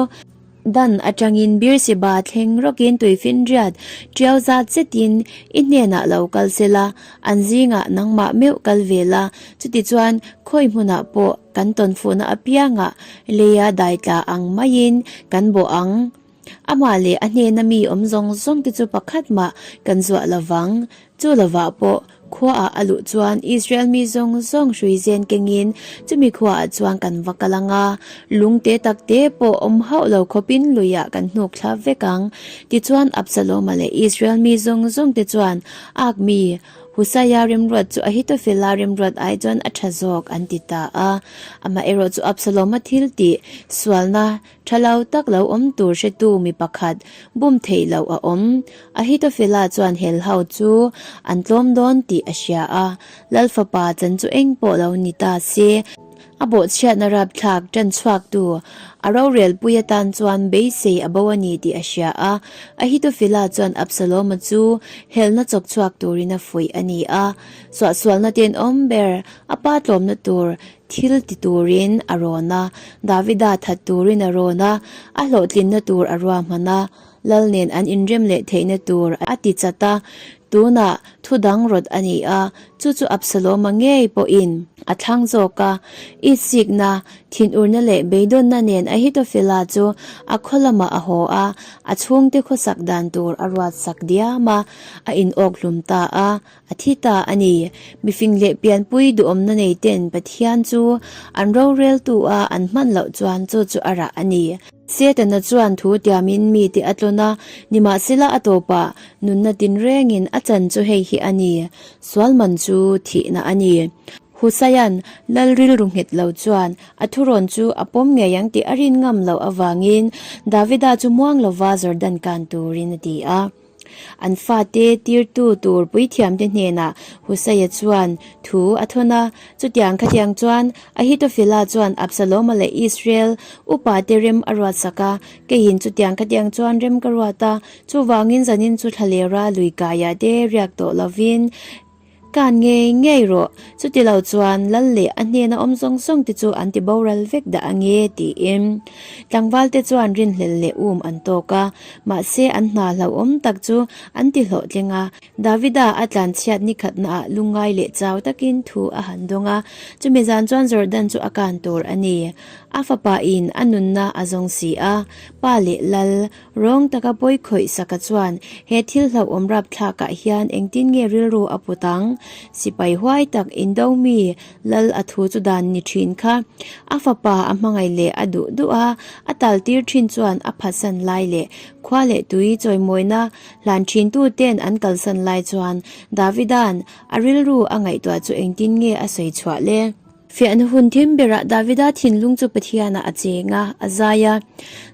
Dan atangin Beersheba thleng rawkin tuifinriat tiau zat zetin i hnenah lo kal se la, an zingah nangmah meuh kal ve la, chutichuan khawi hmunah pawh kan tawnfuhna apiangah leia dai tla ang maiin kan bawh ang. Amah leh a hnena mi awm zawng zawng te chu pakhat mah kan zuah lovang. Chu lovah pawh. Khuaah a luh chuan Israel mi zawng zawng hrui zen kengin chumi khuaah chuan kan va kal ang a, lung te tak te pawh awm hauh lo khawpin luiah kan hnuk thla vek ang. Tichuan Absaloma leh Israel mi zawng zawng te chuan Ak mi Husaia remruat chu Ahithophela remruat ai chuan a tha zawk an ti ta a. Amaherawh chu Absaloma thil tih sualna Tha lo tak lo awm tur hretu mi pakhat bum theih loh a awm. Ahithophela chuan helho chu an tlawm dawn tih a hria a, Lal fapa chan chu eng pawh lo ni ta se, a bawhchhiatna rapthlak tan chhuaktu a rorelpui atan chuan beisei a bo a ni tih a hria a. Ahithophela chuan Absaloma chu helna chawk chhuak turin a fuih a ni a, suahsualna tenawm ber a pa tlawmna tur Thil ti turin a rawn a, Davida that turin a rawn a, a hlawhtlinna tur a ruahman a, Lal nen an inrem leh theihna tur a ti chat a, tunah thu dang rawt a ni a, chu chu Absaloma ngei pawhin a thlang zawk a, itsikna, thinurna leh beidawnna nen Ahithophela chu a khaw lamah a haw a, a chhungte khawsak dan tur a ruatsak diam a, a inawk hlum ta a. A thi ta a ni. Mifing leh pianpui duhawmna nei ten Pathian chu an roreltu a an hman loh chuan chu chu a rah a ni. Setana chuan thu tiamin mite a tlawn a, nimahsela a tawpah nunna tinrengin a chan chu hei hi a ni, sual man chu thihna a ni. Husaia'n lal rilru nghet lo chuan a thurawn chu a pawm ngei ang tih a rin ngam loh avangin Davida chu muang lova Jordan kan turin a ti a. An fate tirtu tur puithiamte hnenah Husaia chuan thu a thawn a. Chutiang khatiang chuan Ahithophela chuan Absaloma leh Israel upate rem a ruatsak a, Keiin chutiang khatiang chuan rem ka ruat a, chuvangin zanin chu thlalera lui kaiah te riak tawh lovin Kan ngei ngei rawh, chuti lo chuan lal leh a hnena awm zawng zawng te chu an ti boral vek dah ange tiin tlangval te chuan rinhlel leh um an tawk a, mahse an hna hlauhawm tak chu an ti hlawhtling a. Davida a tlanchhiat ni khatnaah lungngai leh chau takin thu a han dawng a, chumi zan chuan Jordan chu a kan tur a ni. A fapa in a nunna a zawng si a, pa leh lal Rawng taka pawi khawih saka chuan he thil hlauhawm rapthlakah hian engtin nge rilru a put ang? Sipai huai tak indo mi lal a thu chu dan ni thin kha. A fapa a hmangaih leh a duh duh a, a tal tir thin chuan a phatsan lai leh khua leh tui chawimawina hlan thin tu ten an kalsan lai chuan Davida'n a rilru a ngaihtuah chu engtin nge a sawi chhuah le? Fiahna hun thim berah Davida thinlung chu Pathianah a cheng a, a zai a.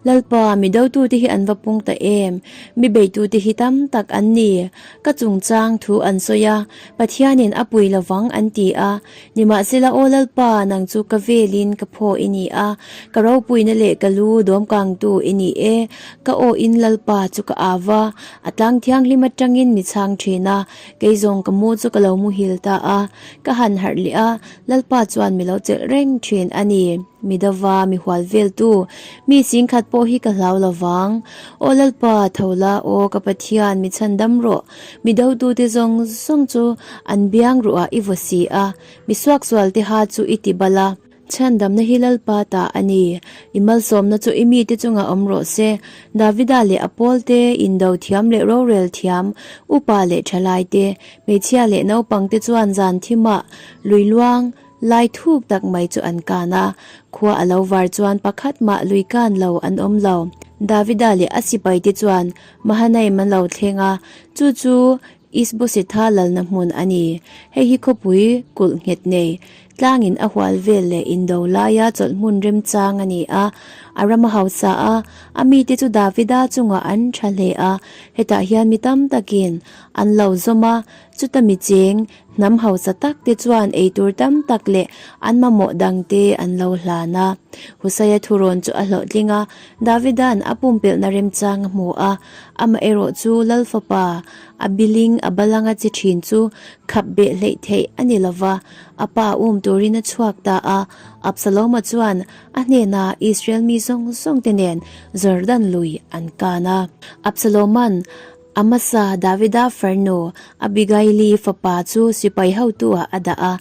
Lalpa, mi dotute hi an va pung ta em? Mi beitute hi tam tak an ni. Ka chungchang thu an sawi a, Pathianin a pui lovang an ti a. Nimahsela, Aw Lalpa, nang chu ka velin ka phaw i ni a, ka ropuina leh ka lu dawmkangtu i ni e. Ka awhin Lalpa chu ka au va, a tlang thianghlim atangin mi chhang thin a, kei zawng ka mu chu ka lo muhil ta a. Ka han harh leh a, Lalpa chuan mi lo chelh reng thin a ni. Mi dova, mi hual veltu, mi singkhat pawh hi ka hlau lo vang. Aw Lalpa, tho la, aw ka Pathian, mi chhandam rawh. Mi dotute zawng zawng chu an biang ruah i vaw si a, mi suaksualte ha chu i ti bal a. Chhandamna hi Lalpa ta a ni. I malsawmna chu i mite chungah awm rawh se. Davida leh a pawlte, indo thiam leh rorel thiam, upa leh thalaite, hmeichhia leh naupangte chuan zan thimah lui luang lai thuk tak mai chu an kan a. Khua a lo var chuan pakhat mah lui kan lo an awm lo. Davida leh a sipaite chuan Mahanaim an lo thleng a, chu chu Isbosetha lalna hmun a ni. Hei hi khawpui kulh nghet nei, tlangin a hual vel leh indo laia chawlh hmun remchang a ni a. A ram a hausa a, a mite chu Davida chungah an tha hle a. Hetah hian mi tam takin an lo zawm a, chuta mi cheng hnam hausa tak te chuan eitur tam tak leh an mamawh dangte an lo hlan a. Husaia thurawn chu a hlawhtling a, Davida'n a pumpelhna remchang a hmu a, amaherawh chu Lal fapa a biling a balanga chi thin chu khap beh hleih theih a ni lova, a pa um turin a chhuak ta a. Absaloma chuan a hnenah Israel mi zawng zawng te nen Jordan lui an kan a. Absaloma'n A hmasa Davida farnu Abigaili fapa chu sipai hotu ah a dah a,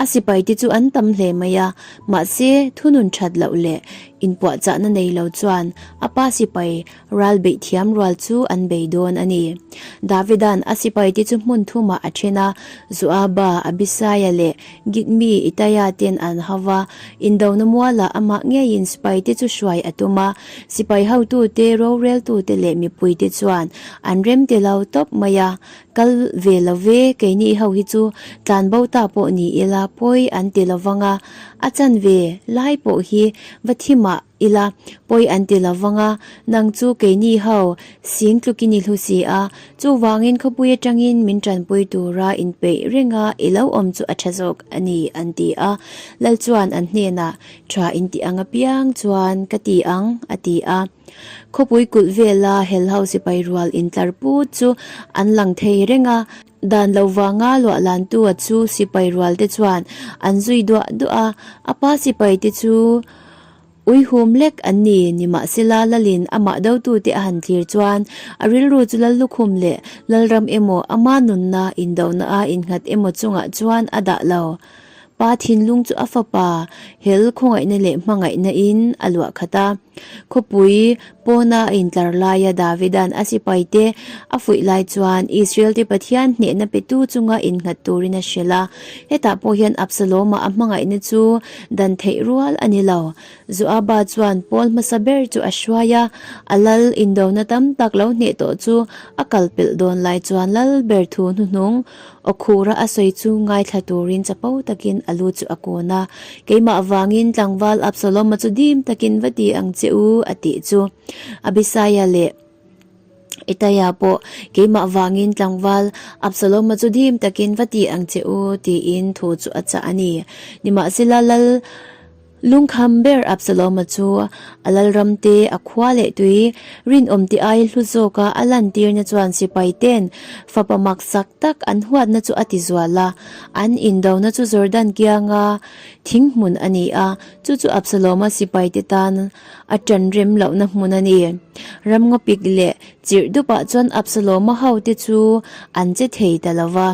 a sipaite chu an tam hle mai a, mahse thunun that loh leh. Inpuahchahna nei lo chuan a pa sipai ral beih thiam rual chu an bei dawn a ni. Davida'n a sipaite chu hmun thumah a then a, Joaba, Abisaia leh Gitmi Itaia ten an hau va, indona mualah amah ngeiin sipaite chu hruai a tum a. Sipai hotute, roreltute leh mipuite chuan an remti lo tawp mai a, Kal ve lo ve, keini ho hi chu tlanbo ta pawh ni ila pawi an ti lo vang a, a chanve lai pawh hi va thi mah ila pawi an ti lo vang a, nang chu keini ho sing tlukin i hlu si a, chuvangin khawpui atangin min tanpui tura inpeih renga i lo awm chu a tha zawk a ni an ti a, Lal chuan an hnenah tha intih ang apiang chuan ka ti ang a ti a. Khawpui kulh vela helho sipai rual intlar put chu an lang thei reng a, dan lo vanga luah lantu a chu sipai rual te chuan an zui duah duah a, a pa sipai te chu uihum lek an ni, nimahsela Lalin amah dotute a han thlir chuan a rilru chu Lallukhum leh Lalram emaw ama nunna indona a innghat emaw chungah chuan a dah lo. Pa thinlung chu a fapa hel khawngaihna leh hmangaihna in a luah khat a. Khawpui pawna a intlar laia Davida'n a sipaite a fuih lai chuan Israelte Pathian hnehna petu chunga innghat turin a hrilh a. Hetah pawh hian Absaloma a hmangaihna chu dan theih rual a ni lo. Joaba chuan pawl hmasa ber chu a hruai a, a lal indona tam tak lo hneh tawh chu a kal pelh dawn lai chuan lal ber thu hnuhnung Aw khura a sawi chu ngaithla turin chapo takin a lu chu a kun a, Keimah vangin tlangval Absalom-a chu dim takin va ti ang che u, a tih chu. Abisaia leh Itaia pawh, Keimah vangin tlangval Absalom-a chu dim takin va ti ang che u, tiin thu chu a chah a ni. Nimahsela lal. Lungkham ber Absalom-a chu a lalram te, a khua leh tui rinawm ti ai hlu zawka a lantirna chuan sipai ten fapa maksak tak an huatna chu a ti zual a. An indona chu Jordan kianga thing hmun a ni a, chu chu Absalom-a sipai te tan a ṭan rem lohna hmun a ni. Ramngawpik leh chirh dupah chuan Absalom-a hote chu an che thei ta lo va.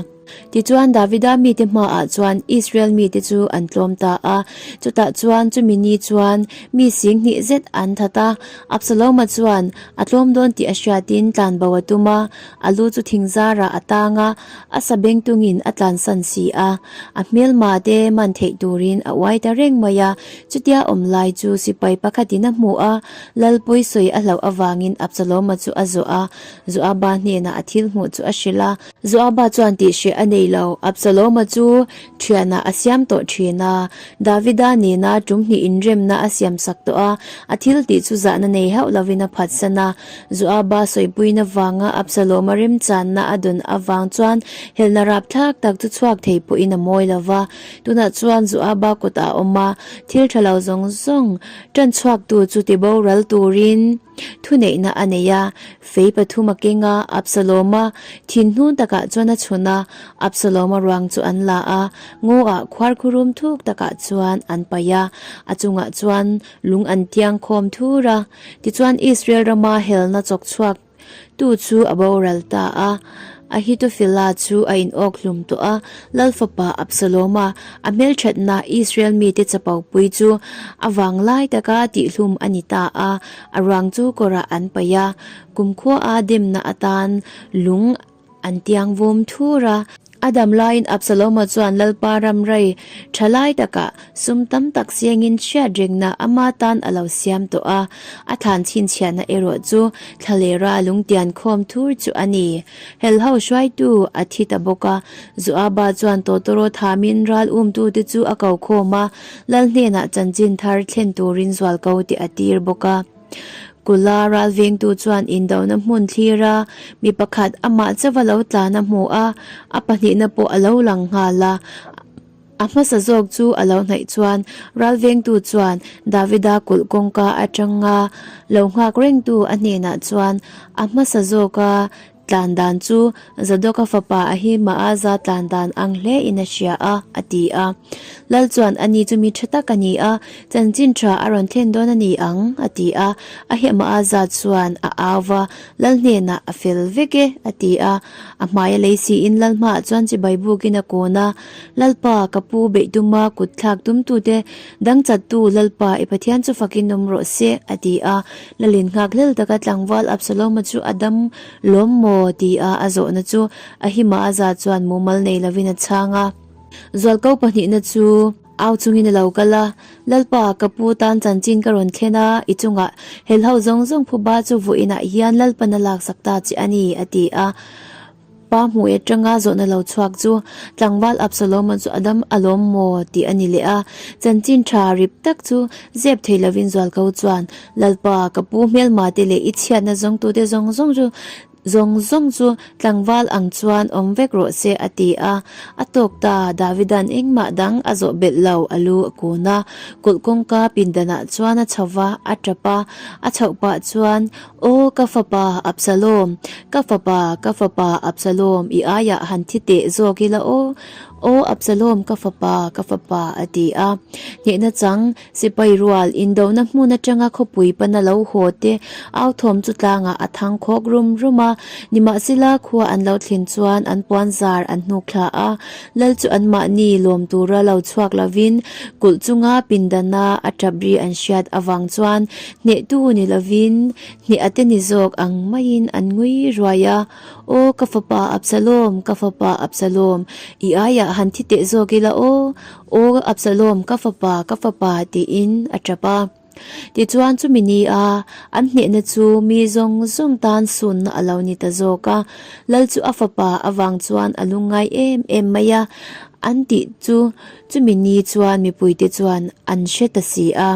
Tichuan, Davida mite hmaah chuan Israel mite chu an tlawm ta a. Chutah chuan chumi ni chuan mi singhnih zet an that a. Absaloma chuan a tlawm dawn tih a hriatin tlanbo a tum a, a lu chu thingzarah a tang a, a sabeng tungin a tlansan si a. A hmelma te man theih turin a uai ta reng mai a. Chutia awm lai chu sipai pakhatin a hmu a, Lalpui sawi a hlauh avangin Absaloma chu a zawh a, Joaba hnenah a thil hmuh chu a hrilh a. Joaba chuan tihhreh a nei lo, Absaloma chu thianah a siam tawh thin a, Davida nena tum hnih inremna a siamsak tawh a, a thil tih chu zahna nei hauh lovin a phatsan a. Joaba sawipuina vanga Absaloma remchanna a dawn avang chuan helna rapthlak tak chu chhuak thei pawhin a mawi lo va. Tunah chuan Joaba kutah a awm a, thil tha lo zawng zawng tan chhuaktu chu tiboral turin, Thuneihna a nei a, fei pathum a keng a, Absalom-a thin hnun takah chuan a chhun a, Absalom-a ruang chu an la a, ngaw ah khuar khurum thuk takah chuan an paih a, a chungah chuan lung an tiang khawm thur a. Tichuan Israel rama helna chawk chhuak tu chu a boral ta a. Ahitofela chu a inawk hlum tawh a, Lal fapa Absaloma a hmelthatna Israel mite chapopui chu a vang lai taka tihhlum a ni ta a, a ruang chu kawrah an paih a, kumkhua-a demna atan lung an tiang vum thur a. A dam laiin Absaloma chuan Lalpa ram rei tha lai takah sum tam tak siangin hriat rengna ama tan a lo siam tawh a, a thlan chhinchhiahna erawh chu thlalera lungtian khawm thur chu a ni. Helho hruaitu a thi ta bawk a, Joaba chuan tawtawraw thamin ral umtute chu a ko khawm a, Lal hnenah chanchin thar thlen turin zualko tih a tir bawk a. Kula ral vengtu chuan indona hmun thlir a, mi pakhat amah chauh a lo tlan a hmu a, a pahnihna pawh a lo lang nghal a. A hmasa zawk chu a lo hnaih chuan ral vengtu chuan Davida kulh kawngka atanga lo nghak rengtu a hnenah chuan a hmasa zawka. tlan dan chu Zadoka fapa Ahimaaza tlan dan ang hle in a hria a, a ti a. Lal chuan ani chu mi tha tak a ni a, chanchin tha a rawn thlen dawn a ni ang, a ti a. Ahimaaza chuan a au va, Lal hnenah a fel vek e, a ti a. A hmai a lei siin Lal hmaah chuan chibai bukin a kawn a, Lalpa, ka pu beih tuma kut thlak tumtute dangchattu Lalpa, i Pathian chu fakin awm rawh se, a ti a. Lalin nghak hlel taka tlangval Absaloma chu a dam lawm maw? ti a a zawhna chu Ahimaaza chuan mumal nei lovin a chhang a. Zualko pahnihna chu au chungin a lo kal a, Lalpa, ka pu tan chanchin ka rawn thlen a, i chungah helho zawng zawng phuba chu vawiinah hian Lalpan a laksak ta che a ni, a ti a. Pa hmui atanga zawhna lo chhuak chu tlangval Absaloma chu a dam alawm maw tih a ni leh a, chanchin tha rip tak chu zep thei lovin Zualko chuan, Lalpa, ka pu hmelma te leh i chhiatna zawngtute zawng zawng chu zawng zawng chu tlangval ang chuan awm vek rawh se a ti a. A tawk ta, Davida'n engmah dang a zawh belh lo, a lu a kun a. Kulh kawngka pindanah chuan a chho va, a tap a, a chhoh pah chuan, Aw ka fapa Absalom, ka fapa, ka fapa Absalom, i aiah han thi teh zawk ila aw, aw Absalom ka fapa, ka fapa a ti a. Hnehna chang sipai rual indona hmun atanga khawpui pana lo haw te au thawm chu tlangah a thang khawk rum rum a, nimahsela khua an lo thlen chuan an puan zar an hnuk thla a, lal chu anmahni lawm tura lo chhuak lovin kulh chunga pindana a tap ri an hriat avang chuan Hnehtu ni lovin hneh a te ni zawk ang maiin an ngui ruai a, Aw ka fapa Absalom, ka fapa Absalom, i aiah han thi teh zawk ila aw, aw Absalom ka fapa, ka fapa tiin a tap a. Tichuan chumi ni a an hnehna chu mi zawng zawng tan sunna a lo ni ta zawk a, Lal chu a fapa avang chuan a lungngai em em mai a, an tih chu chumi ni chuan mipuite chuan an hre ta si a.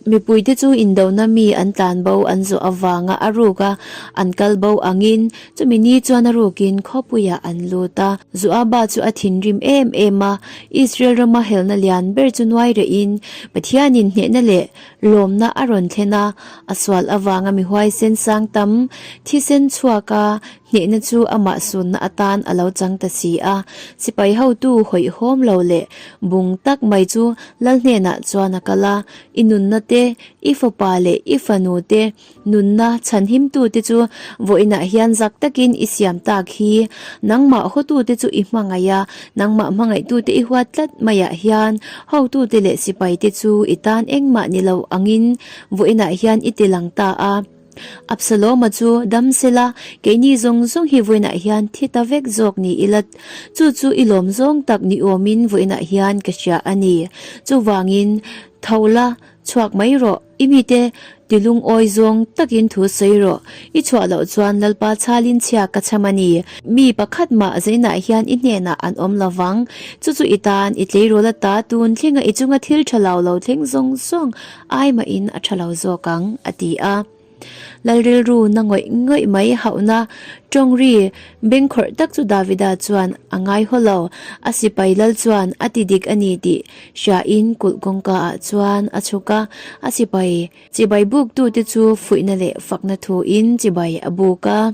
Mipuite chu indona mi an tlan bo an zawh avanga a ruka an kal bo angin chumi ni chuan a rukin khawpuiah an lut a. Joaba chu a thinrim em em a, Israel rama helna lian ber chu nuai rehin Pathianin hnehna leh lawmna a rawn thlen a, a sual avanga mi huaisen sang tam thisen chhuaka hnehna chu amah sunna atan a lo chang ta si a. Sipai hotu hawihhawm lo leh bung tak mai chu Lal hnenah chuan a kal a, I nunna te, i fapa leh i fanu te nunna chhanhimtute chu vawiinah hian zak takin i siam tak hi. Nangmah hawtute chu i hmangaih a, nangmah hmangaihtute i huat tlat maiah hian hotute leh sipaite chu i tan engmah ni lo angin vawiinah hian i tilang ta a. Absaloma chu dam sela, keini zawng zawng hi vawiinah hian thi ta vek zawk ni ila, chu chu i lawm zawng tak ni awmin vawiinah hian ka hria a ni. Chuvangin, tho la, chhuak mai rawh, i mite ti lungawi zawng takin thu sawi rawh, i chhuah loh chuan Lalpa chhalin chhia ka cham a ni. Mi pakhat mah zainah hian i hnenah an awm lo vang, chu chu i tan i tleirawl ata tun thlenga i chunga thil tha lo lo thleng zawng zawng Ai mahin a tha lo zawk ang, a ti a. Lal rilru na ngawih ngawih mai hauhna tawng ri bengkhawrh tak chu Davida chuan a ngai haw lo. A sipai lal chuan a ti dik a ni tih hriain kulh kawngka ah chuan a chhuk a, a sipai chibai buktute chu fuihna leh fakna thuin chibai a buk a.